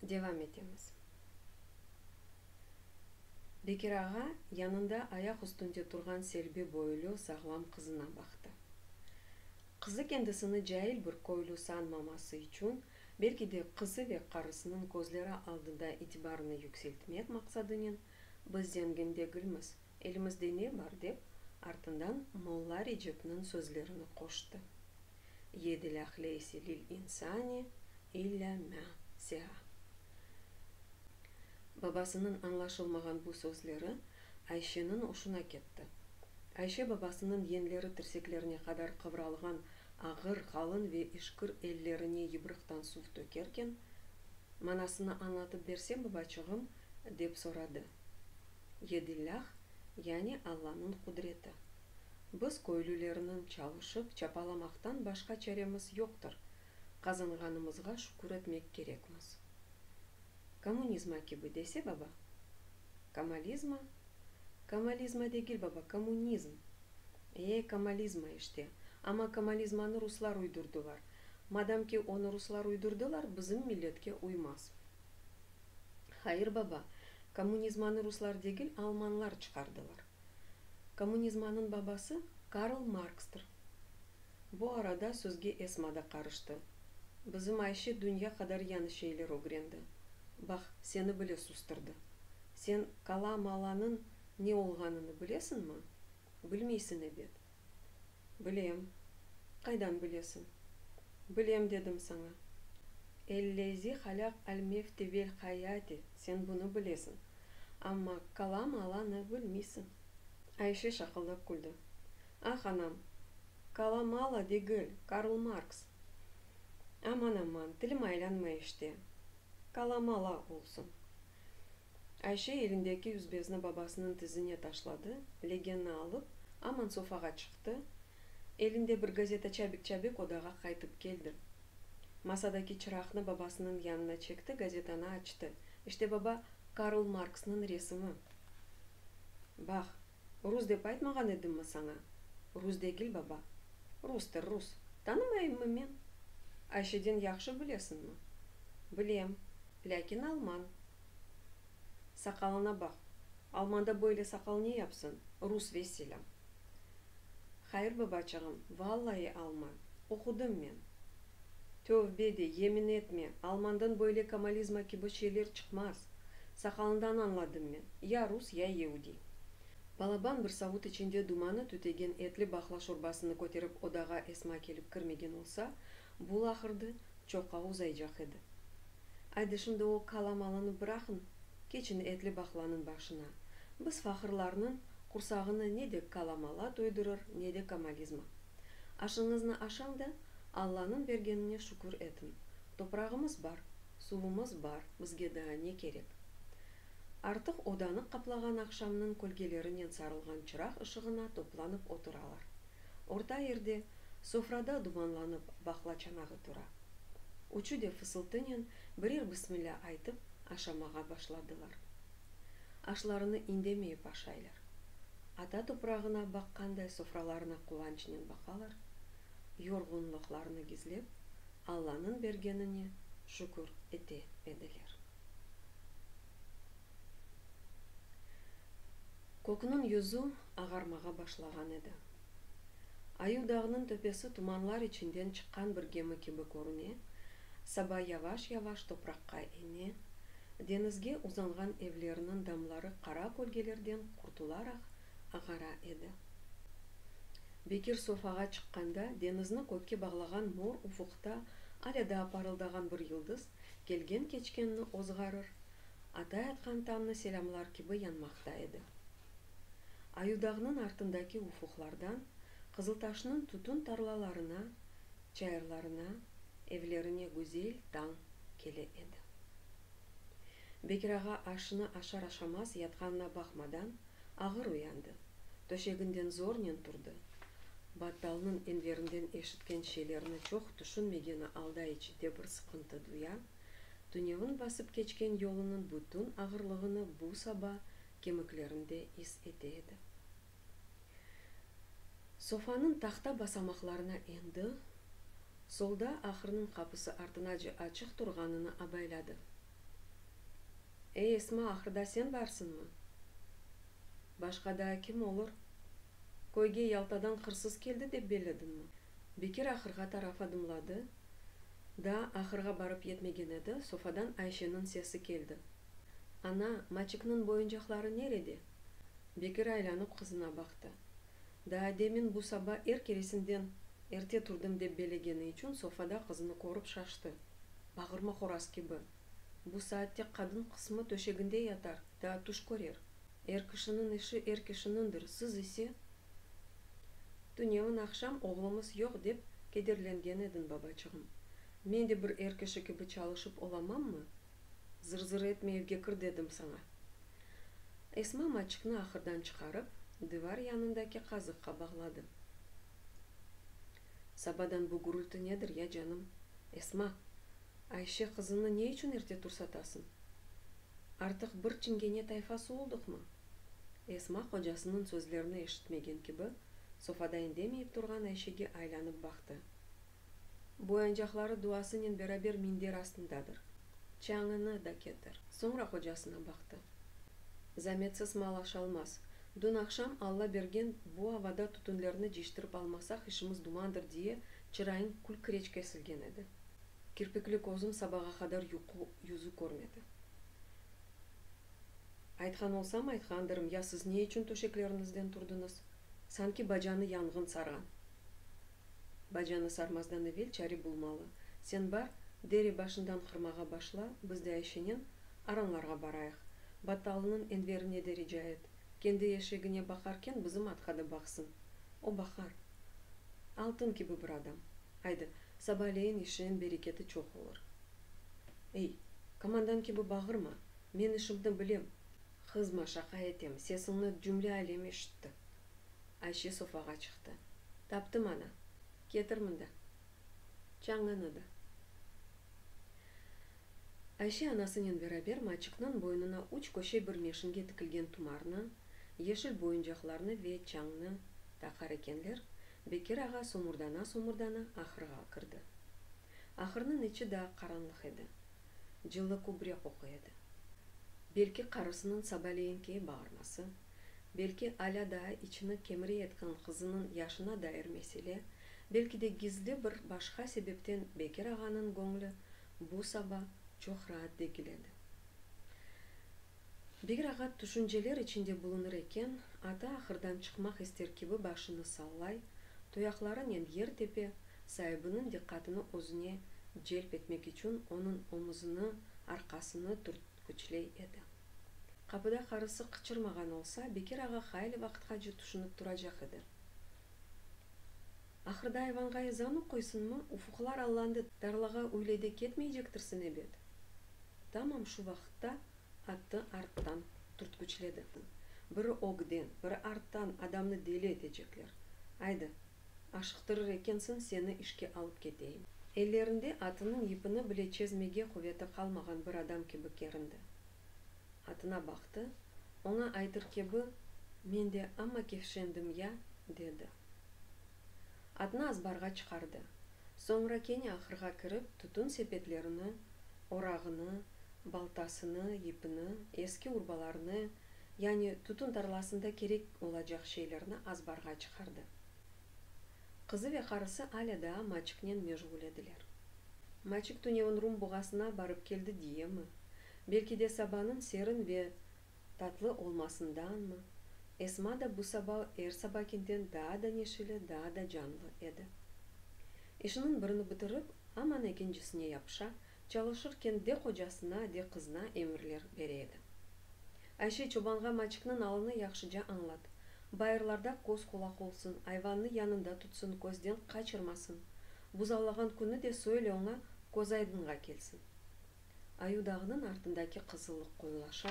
Devam etemiz. Bekir ağa yanında ayaq üstünde turğan selbi boylu sağlam qızına baqtı. Qızı kendisini cail bir köylü sanmaması içün, belki de qızı ve qarısınıñ közleri aldında itibarını yükseltmek maqsadınen, Biz zengin degilmiz, elimizde ne bar, dep, artından Molla Recepniñ sözlerini qoştı. Yedilâh leyse lil insani illâ mâ sea. Babasınıñ añlaşılmağan bu sözleri Ayşeniñ oşuna ketti. Ayşe babasınıñ yenleri tirseklerine qadar qıvralğan ağır, qalın ve işkir ellerine yıbrıqtan suv tökerken, Manasını añlatıp berseñ, babaçığım, dep soradı. Yedillâh, yani Allanıñ qudreti. Biz köylülerniñ çalışıp çapalamaqtan başqa çaremiz yoqtır, qazanğanımızğa şükür etmek kerekmiz. Kommunizma kibi dese, baba? Komalizma? Komalizma degil, baba, kommunizm. E, komalizma işte. Amma komalizmanı ruslar uydurdılar. Madam ki onı ruslar uydurdılar, bizim milletke uymaz. Hayır, baba, kommunizmanı ruslar degil, almanlar çıqardılar. Kommunizmanıñ babası Karl Markstır. Bu arada sözge Esma da qarıştı. Bizim Ayşe dünya qadar yañı şeyler ögrendi. Baq, seni bile sustırdı. Sen kala-malanıñ ne olğanını bilesiñmi? Bilmeysiñ ebet. Bilem. Qaydan bilesiñ? Bilem dedim saña. Ellezi halaq al-mevte vel-hayate, sen bunı bilesiñ. Amma kala-malanı bilmeysiñ. Ayşe şaqıldap küldi. Ah, anam, kala-mala degil, Karl Marks. Aman-aman, tilim aylanmay işte. Kala-mala olsun. Ayşe elindeki yüzbezni babasınıñ tizine taşladı, legenni alıp, aman sofağa çıqtı, elinde bir gazeta çabik-çabik odağa qaytıp keldi. Masadaki çıraqnı babasınıñ yanına çekti, gazetanı açtı. İşte, baba, Karl Marksnıñ resimi. Baq, rus dep aytmağan edimmi saña? Rus degil, baba. Rustır, rus. Tanımayımmı men? Ayşeden yahşı bilesiñmi? Bilem. Lâkin alman. Saqalına baq. Almanda böyle saqal ne yapsın? Rus vesselâm. Hayır, babaçığım, vallahi alman. Oqudım men. Tövbe de, yemin etme, almandan böyle komalizma kibi şeyler çıqmaz. Saqalından añladım men, ya rus, ya yeudiy. Balaban bir savut içinde dumanı tütegen etli baqla şorbasını köterip odağa Esma kelip kirmegen olsa, bu laqırdı çoqqa uzaycaq edi. Aydı şimdi o kala-malanı bıraqıñ, keçin etli baqlanıñ başına. Biz faqırlarnıñ qursağını ne de kala-mala toydurır, ne de komalizma. Aşıñıznı aşañ da, Allanıñ bergenine şükür etiñ. Toprağımız bar, suvumız bar, bizge daa ne kerek? Artıq odanı qaplağan aqşamnıñ kölgelerinen sarılğan çıraq ışığına toplanıp oturalar. Orta yerde, sofrada dumanlanıp baqla çanağı tura. Üçü de fısıltınen birer bismillâ aytıp aşamağa başladılar. Aşlarını indemeyip aşaylar. Ata toprağına baqqanday sofralarına quvançnen baqalar, yorğunlıqlarını gizlep, Allanıñ bergenine şükür ete ediler. Kökniñ yüzü ağarmağa başlağan edi. Ayu-dağnıñ töpesi tumanlar içinden çıqqan bir gemi kibi körüne, saba yavaş-yavaş topraqqa ene, deñizge uzanğan evlerniñ damları qara kölgelerden qurtularaq ağara edi. Bekir sofağa çıqqanda deñizni kökke bağlağan mor ufuqta alâ daa parıldağan bir yıldız kelgen-keçkenni ozğarır, atay atqan tañnı selâmlar kibi yanmaqta edi. Ayudağnıñ artındaki ufuqlardan Qızıltaşnıñ tütün tarlalarına, çayırlarına, evlerine güzel tañ kele edi. Bekir ağa aşını aşar-aşamaz yatqanına baqmadan, ağır uyandı, töşeginden zornen turdı. Battalnıñ Enverinden eşitken şeylerni çoq tüşünmegeni alda içinde bir sıqıntı duya, tünevin basıp keçken yolunıñ bütün ağırlığını bu saba kemiklerinde is ete edi. Sofanıñ tahta basamaqlarına endi, solda ahırnıñ qapısı artınace açıq turğanını abayladı. Ey, Esma, ahırda sen barsıñmı? Başqa daa kim olur? Köyge Yaltadan hırsız keldi dep bellediñmi? Bekir ahırğa taraf adımladı. Daa ahırğa barıp yetmegen edi, sofadan Ayşeniñ sesi keldi. Ana, Maçikniñ boyuncaqları nerede? Bekir aylanıp qızına baqtı. Daa demin bu saba er keresinden erte turdım dep bellegeni içün sofada qızını körip şaştı. Bağırma horaz kibi. Bu saatte qadın qısmı töşeginde yatar, daa tüş körer. Er kişiniñ işi er kişiniñdir, siz ise. Tünevin aqşam oğlumız yoq dep kederlengen ediñ, babaçığım. Men de bir er kişi kibi çalışıp olamammı? Zır-zır etme, evge kir dedim saña. Esma Maçikni ahırdan çıqarıp, dıvar yanındaki qazıqqa bağladı. Sabadan bu gürülti nedir, ya canım? Esma, Ayşe qızını ne içün erte tursatasıñ? Artıq bir çingene tayfası oldıqmı? Esma qocasınıñ sözlerini eşitmegen kibi, sofada indemeyip turğan Ayşege aylanıp baqtı. Boyancaqları duasınen beraber minder astındadır. Çañını da ketir. Soñra qocasına baqtı. Zametsiz mal aşalmaz. Dün aqşam Alla bergen bu avada tütünlerni cıyıştırıp almasaq işimiz dumandır diye çırayıñ kül-kireç kesilgen edi. Kirpikli közüm sabağa qadar yuqu yüzü körmedi. Aytqan olsam aytqandırım, ya siz ne içün töşekleriñizden turdıñız? Sanki bacanı yanğın sarğan. Bacanı sarmazdan evel çare bulmalı. Sen bar, dere başından qırmağa başla, biz de Ayşenen aranlarğa barayıq. Battalnıñ Enverine de rica et, kendi eşegine baqarken bizim atqa da baqsın. O baqar. Altın kibi bir adam. Aydı, sabaleyin işiñ bereketi çoq olur. Ey, komandan kibi bağırma, men işimni bilem. Qızma, şaqa etem, sesiñni cümle alem eşitti. Ayşe sofağa çıqtı. Taptım ana. Ketir mında. Çañını da. Ayşe anasınen beraber Maçıqnıñ boynuna üç köşe bir meşinge tikilgen tumarnı, yeşil boyuncaqlarnı ve çañnı taqar ekenler, Bekir ağa somurdana-somurdana ahırğa kirdi. Ahırnıñ içi daa qaranlıq edi. Cıllı kübre qoquy edi. Belki qarısınıñ sabaleyinki bağırması, belki alâ daa içini kemire etken qızınıñ yaşına dair mesele, belki de gizli bir başqa sebepten Bekir ağanıñ göñlü bu saba çoq raat degil edi. Bekir ağa tüşünceler içinde bulunır eken, atı ahırdan çıqmaq ister kibi başını sallay, tuyaqlarınen yer tepe, saibiniñ diqqatını özüne celp etmek içün onıñ omuzını, arqasını türtküçley edi. Qapıda qarısı qıçırmağan olsa, Bekir ağa hayli vaqıtqace tüşünip turacaq edi. Ahırda ayvanğa ezan oquysıñmı? Ufuqlar allandı, tarlağa üylede ketmeycektirsiñ ebet? Tamam şu vaqıtta atı arttan türtküçledi. Biri ögden, biri arttan adamnı deli etecekler. Aydı, aşıqtırır ekensiñ, seni işke alıp keteyim. Ellerinde atınıñ yipini bile çezmege quveti qalmağan bir adam kibi kerindi. Atına baqtı, oña aytır kibi, Men de amma kevşendim ya, dedi. Atnı azbarğa çıqardı. Soñra kene ahırğa kirip, tütün sepetlerini, orağını, baltasını, yipini, eski urbalarını, yani tütün tarlasında kerek olacaq şeylerni azbarğa çıqardı. Qızı ve qarısı alâ daa Maçiknen meşğul ediler. Maçik tünevin Rum buğasına barıp keldi diyemi, belki de sabanıñ serin ve tatlı olmasındanmı, Esma da bu saba er sabakinden daa da neşeli, daa da canlı edi. İşiniñ birini bitirip, aman ekincisine yapışa, çalışırken de qocasına, de qızına emirler bere edi. Ayşe çobanğa Maçikniñ alını yahşıca añlat. Bayırlarda köz-qulaq olsun, ayvannı yanında tutsın, közden qaçırmasın. Buzavlağan künü de söyle oña, közaydınğa kelsin. Ayu dağnıñ artındaki qızıllıq qoyulaşa,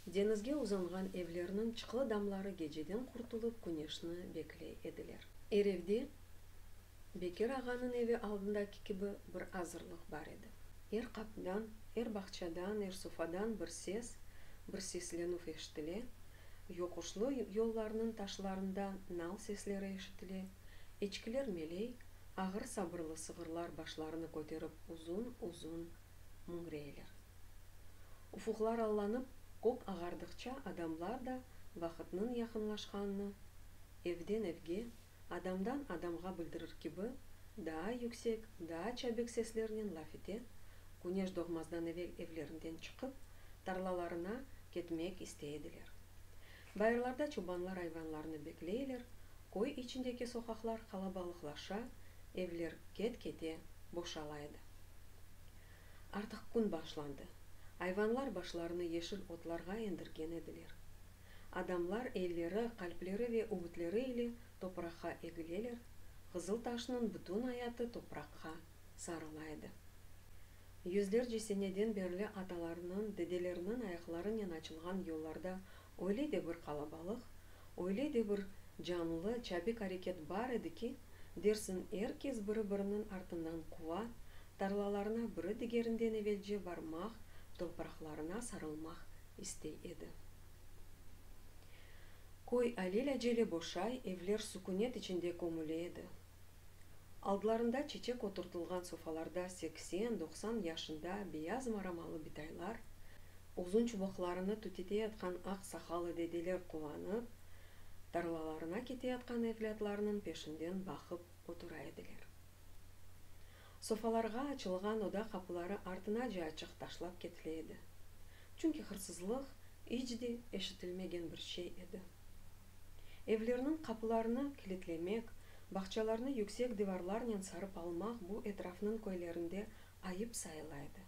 deñizge uzanğan evlerniñ çıqlı damları geceden qurtulıp küneşni bekley ediler. Er evde, Bekir ağanıñ evi aldındaki kibi bir azırlıq bar edi. Er qapıdan, er bağçadan, er sofadan bir ses, bir seslenüv eşitile, yoquşlı yollarnıñ taşlarında nal sesleri eşitile, eçkiler meley, ağır-sabırlı sığırlar başlarını köterip uzun-uzun müñreyler. Ufuqlar allanıp, kök ağardıqça adamlar da vaqıtnıñ yaqınlaşqanını evden evge, adamdan adamğa bildirir kibi, daa yüksek, daa çabik seslernen laf ete, küneş doğmazdan evel evlerinden çıqıp, tarlalarına ketmek istey ediler. Bayırlarda çobanlar ayvanlarnı bekleyler, köy içindeki soqaqlar qalabalıqlaşa, evler ket-kete boşala edi. Artıq kün başlandı. Ayvanlar başlarını yeşil otlarğa endirgen ediler. Adamlar elleri, qalpleri ve ümütleri ile topraqqa egileler, Qızıl Taşnıñ bütün ayatı topraqqa sarıla edi. Yüzlerce seneden berli atalarnıñ, dedelerniñ ayaqlarınen açılğan yollarda öyle de bir qalabalıq, öyle de bir canlı, çabik areket bar edi ki, dersiñ er kes biri-biriniñ artından quva, tarlalarına biri digerinden evelce barmaq, topraqlarına sarılmaq istey edi. Köy alel-acele boşay, evler sükünet içinde kömüle edi. Aldlarında çeçek oturtılğan sofalarda 80, 90 yaşında beyaz maramalı bitaylar, uzun çubuqlarını tüteteyatqan aq saqallı dedeler quvanıp, tarlalarına keteyatqan evlâtlarınıñ peşinden baqıp otura ediler. Sofalarğa açılğan oda qapıları artınace açıq taşlap ketile edi. Çünki hırsızlıq iç de eşitilmegen bir şey edi. Evlerniñ qapılarını kilitlemek, bağçalarnı yüksek divarlarnen sarıp almaq bu etrafnıñ köylerinde ayıp sayıla edi.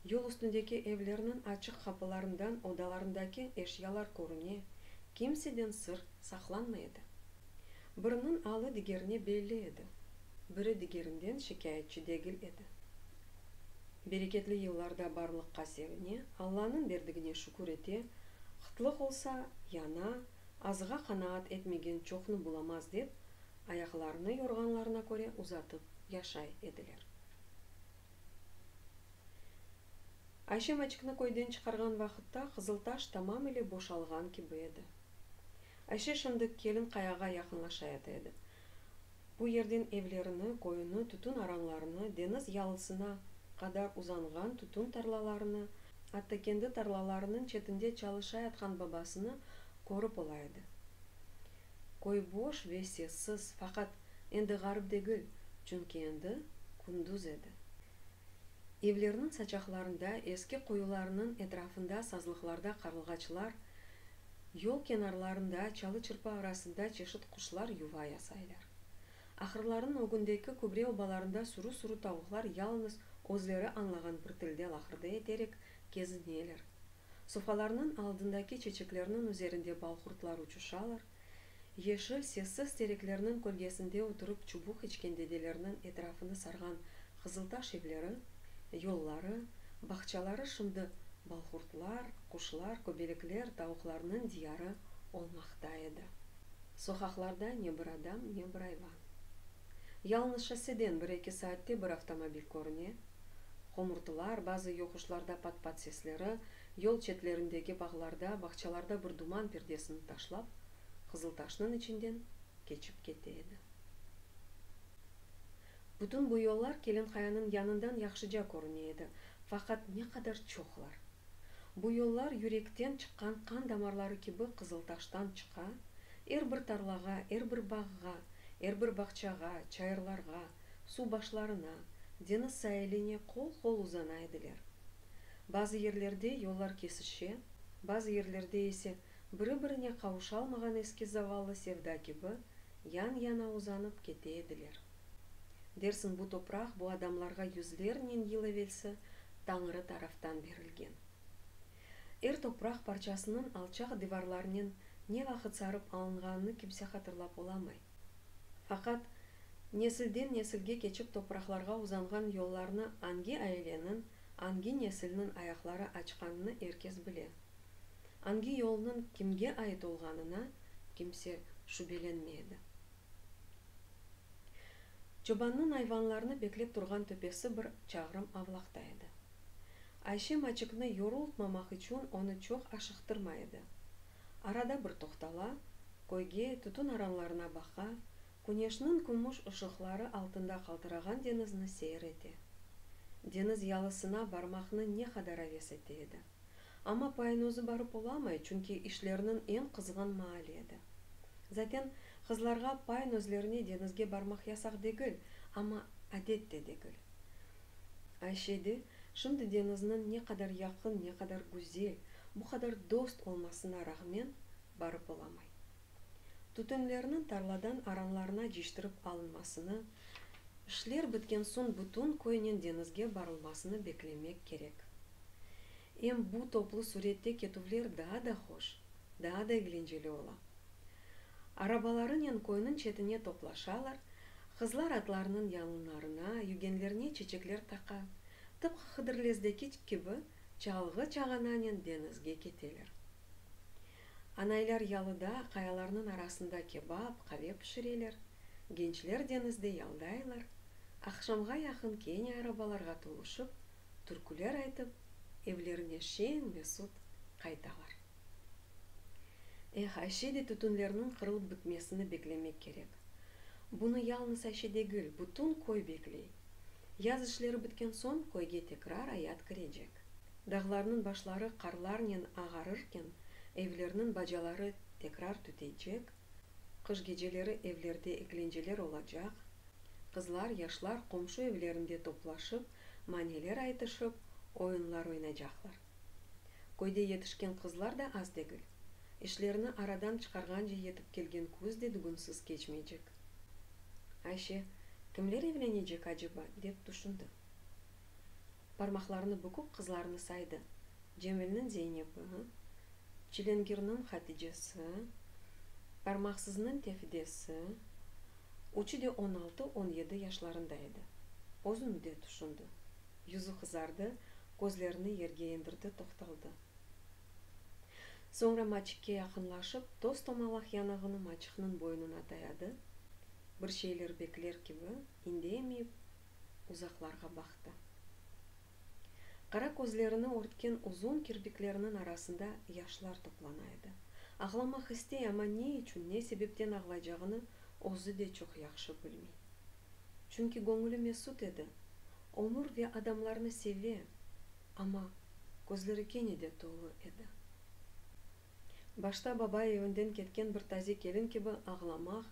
Yol üstündeki evlerniñ açıq qapılarından odalarındaki eşyalar körüne, kimseden sır saqlanmay edi. Biriniñ alı digerine belli edi. Biri digerinden şikâyetçi degil edi. Bereketli yıllarda barlıqqa sevine, Allanıñ berdigine şükür ete, qıtlıq olsa, yana, azğa qanaat etmegen çoqnı bulamaz dep, ayaqlarını yorğanlarına köre uzatıp yaşay ediler. Ayşe Maçikni köyden çıqarğan vaqıtta Qızıltaş tamam ile boşalğan kibi edi. Ayşe şimdi Kelin Qayağa yaqınlaşayata edi. Bu yerden evlerini, köyüni, tütün aranlarını, deñiz yalısına qadar uzanğan tütün tarlalarını, atta kendi tarlalarınıñ çetinde çalışayatqan babasını körip ola edi. Köy boş ve sessiz, faqat endi ğarip degil, çünki endi kündüz edi. Evlerniñ saçaqlarında, eski quyularnıñ etrafında sazlıqlarda qarılğaçlar, yol kenarlarında, çalı-çırpı arasında çeşit quşlar yuva yasaylar. Ahırlarnıñ ögündeki kübre obalarında sürü-sürü tavuqlar yalıñız özleri añlağan bir tilde laqırdı eterek kezineler. Sofalarnıñ aldındaki çeçeklerniñ üzerinde balqurtlar uçuşalar, yeşil, sessiz tereklerniñ kölgesinde oturıp çubuq içken dedelerniñ etrafını sarğan qızıltaş evleri, yolları, bağçaları şimdi balqurtlar, quşlar, köbelekler, tavuqlarnıñ diyarı olmaqta edi. Soqaqlarda ne bir adam, ne bir ayvan. Yalıñız şosseden bir-eki saatte bir avtomobil körüne, homurtılar, bazı yoquşlarda pat-pat sesleri, yol çetlerindeki bağlarda, bağçalarda bir duman perdesini taşlap, Qızıltaşnıñ içinden keçip kete edi. Bütün bu yollar Kelinqayanıñ yanından yahşıca körüne edi, faqat ne qadar çoqlar! Bu yollar yürekten çıqqan qan damarları kibi Qızıltaştan çıqa, er bir tarlağa, er bir bağğa, er bir bağçağa, çayırlarğa, suv başlarına, deñiz sailine qol-qol uzana ediler. Bazı yerlerde yollar kesişe, bazı yerlerde ise biri-birine qavuşalmağan eski zavallı sevda kibi yan-yana uzanıp kete ediler. Dersiñ bu topraq bu adamlarğa yüzlernen yıl evelsi Tañrı taraftan berilgen. Er topraq parçasınıñ alçaq divarlarnen ne vaqıt sarıp alınğanını kimse hatırlap olamay. Faqat, nesilden nesilge keçip topraqlarğa uzanğan yollarnı angi aileniñ, angi nesilniñ ayaqları açqanını er kes bile. Angi yolnıñ kimge ait olğanına kimse şübelenmey edi. Çobannıñ ayvanlarnı beklep turğan töpesi bir çağrım avlaqta edi. Ayşe Maçikni yorultmamaq içün onı çoq aşıqtırmay edi. Arada bir toqtala, köyge, tütün aranlarına baqa, küneşniñ kümüş ışıqları altında qaltırağan deñizni seyir ete. Deñiz yalısına barmaqnı ne qadar aves ete edi. Amma paynozı barıp olamay, çünki işlerniñ eñ qızğın maali edi. Zaten, qızlarğa paynözlerine deñizge barmaq yasaq degil, amma adet de degil. Ayşe de şimdi deñizniñ ne qadar yaqın, ne qadar güzel, bu qadar dost olmasına rağmen barıp olamay. Tütünlerniñ tarladan aranlarına cıyıştırıp alınmasını, işler bitken soñ bütün köynen deñizge barılmasını beklemek kerek. Em bu toplu sürette ketüvler daa da hoş, daa da eglenceli ola. Arabalarınen köyniñ çetine toplaşalar, qızlar atlarnıñ yanlarına, yügenlerine çeçekler taqa, tıpqı Hıdırlezdeki kibi çalğı-çağananen deñizge keteler. Anaylar yalıda, qayalarnıñ arasında kebap, qave pişireler, gençler deñizde yaldaylar, aqşamğa yaqın kene arabalarğa toluşıp, türküler aytıp, evlerine şeñ-mesut qaytalar. Eh, Ayşe de tütünlerniñ qırılıp bitmesini beklemek kerek. Bunı yalnız Ayşe degil, bütün köy bekley. Yaz işleri bitken soñ köyge tekrar ayat kirecek. Dağlarnıñ başları qarlarnen ağarırken, evlerniñ bacaları tekrar tütecek, qış geceleri evlerde eglenceler olacaq, qızlar, yaşlar qomşu evlerinde toplaşıp, maneler aytışıp, oyunlar oynaycaqlar. Köyde yetişken qızlar da az degil. İşlerni aradan çıqarğance yetip kelgen küz de dügünsiz keçmeycek. Ayşe, Kimler evlenecek aceba? dep tüşündi. Parmaqlarını büküp qızlarnı saydı, Cemilniñ Zeynebi, Çilengirniñ Haticesi, Parmaqsıznıñ Tefidesi, üçü de on altı, on yedi yaşlarında edi. Özüni de tüşündi. Yüzü qızardı, közlerini yerge endirdi, toqtaldı. Soñra Maçikke yaqınlaşıp, tos-tomalaq yanağını Maçikniñ boynuna tayadı, bir şeyler bekler kibi, indemeyip, uzaqlarğa baqtı. Qara közlerini örtken uzun kirpikleriniñ arasında yaşlar toplana edi. Ağlamaq istey, amma ne içün, ne sebepten ağlaycağını özü de çoq yahşı bilmey. Çünki göñüli mesut edi, ömür ve adamlarnı seve, amma közleri kene de tolu edi. Başta baba evinden ketken bir taze kelin kibi ağlamaq,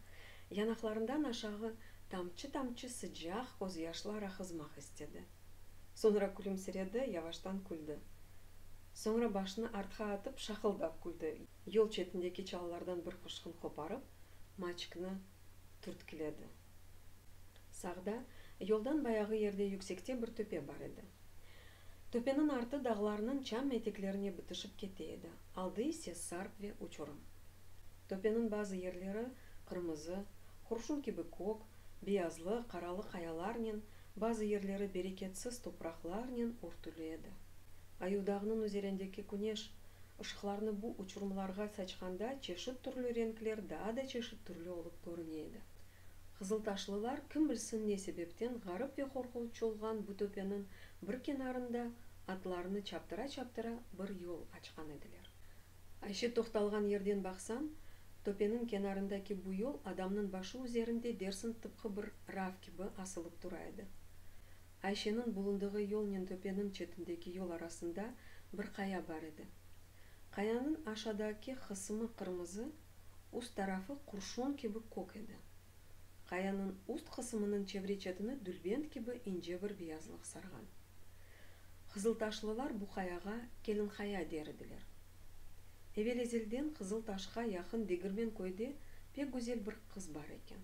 yanaqlarından aşağı tamçı-tamçı sıcaq közyaşlar aqızmaq istedi. Soñra külümsiredi, yavaştan küldi. Soñra başını artqa atıp şaqıldap küldi, yol çetindeki çalılardan bir qışqın qoparıp, Maçikni türtkiledi. Sağda, yoldan bayağı yerde yüksekte bir töpe bar edi. Töpeniñ artı dağlarnıñ çam eteklerine bitişip kete edi, aldı ise sarp ve uçurım. Töpeniñ bazı yerleri qırmızı, qurşun kibi kök, beyazlı, qaralı qayalarnen, bazı yerleri bereketsiz topraqlarnen örtüli edi. Ayuvdağnıñ üzerindeki küneş ışıqlarnı bu uçurımlarğa saçqanda çeşit türlü renkler daa da çeşit türlü olıp körüne edi. Qızıltaşlılar kim bilsin ne sebepten ğarip ve qorqunç olğan bu töpeniñ bir kenarında atlarını çaptıra-çaptıra bir yol açqan ediler. Ayşe toqtalğan yerden baqsañ, töpeniñ kenarındaki bu yol adamnıñ başı üzerinde dersiñ tıpqı bir raf kibi asılıp tura edi. Ayşeniñ bulundığı yolnen töpeniñ çetindeki yol arasında bir qaya bar edi. Qayanıñ aşadaki qısımı qırmızı, üst tarafı qurşun kibi kök edi. Qayanıñ üst qısımınıñ çevre-çetini dülbent kibi ince bir beyazlıq sarğan. Qızıltaşlılar bu qayağa Kelinqaya der ediler. Evel-ezelden Qızıltaşqa yaqın Degirmen köyde pek güzel bir qız bar eken.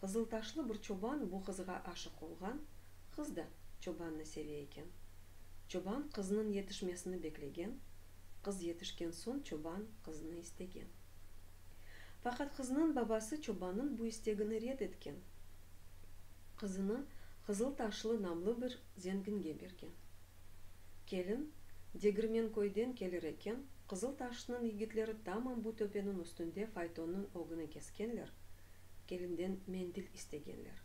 Qızıltaşlı bir çoban bu qızğa aşıq olğan, qız da çobannı seve eken. Çoban qıznıñ yetişmesini beklegen, Qız yetişken soñ çoban qıznı istegen. Faqat qıznıñ babası çobannıñ bu istegini red etken, qızını qızıl taşlı namlı bir zenginge bergen. Kelin Degirmenköyden kelir eken, Qızıl Taşnıñ yigitleri tamam bu töpeniñ üstünde faytonnıñ ögüni keskenler, kelinden mendil istegenler.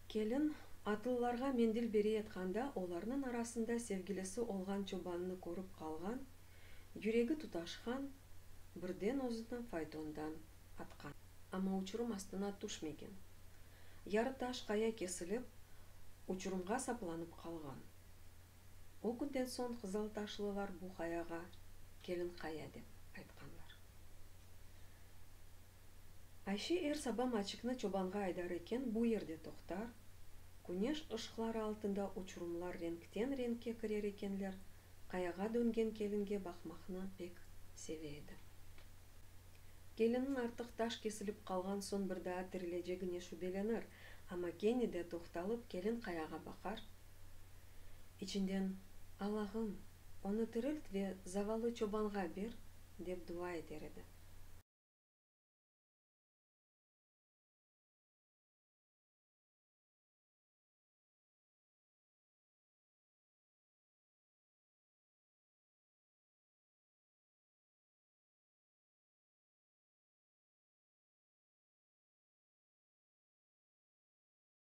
Kelin, atlılarğa mendil bereyatqanda olarnıñ arasında sevgilisi olğan çobannı körip qalğan, yüregi tutaşqan, birden özüni faytondan atqan. Amma uçurım astına tüşmegen. Yarı taş qaya kesilip, Uçurımğa saplanıp qalğan. O künden soñ qızıltaşlılar bu qayağa Kelin-Qaya dep aytqanlar. Ayşe er saba Maçikni çobanğa aydar eken, bu yerde toqtar, küneş ışıqları altında uçurımlar renkten renkke kirer ekenler, qayağa döngen kelinge baqmaqnı pek seve edi. Kelinniñ artıq taş kesilip qalğan soñ bir daa tirilecegine şübelenir, amma kene de toqtalıp kelin qayağa baqar, içinden, Allahım, onı tirilt ve zavallı çobanğa ber, dep dua eter edi.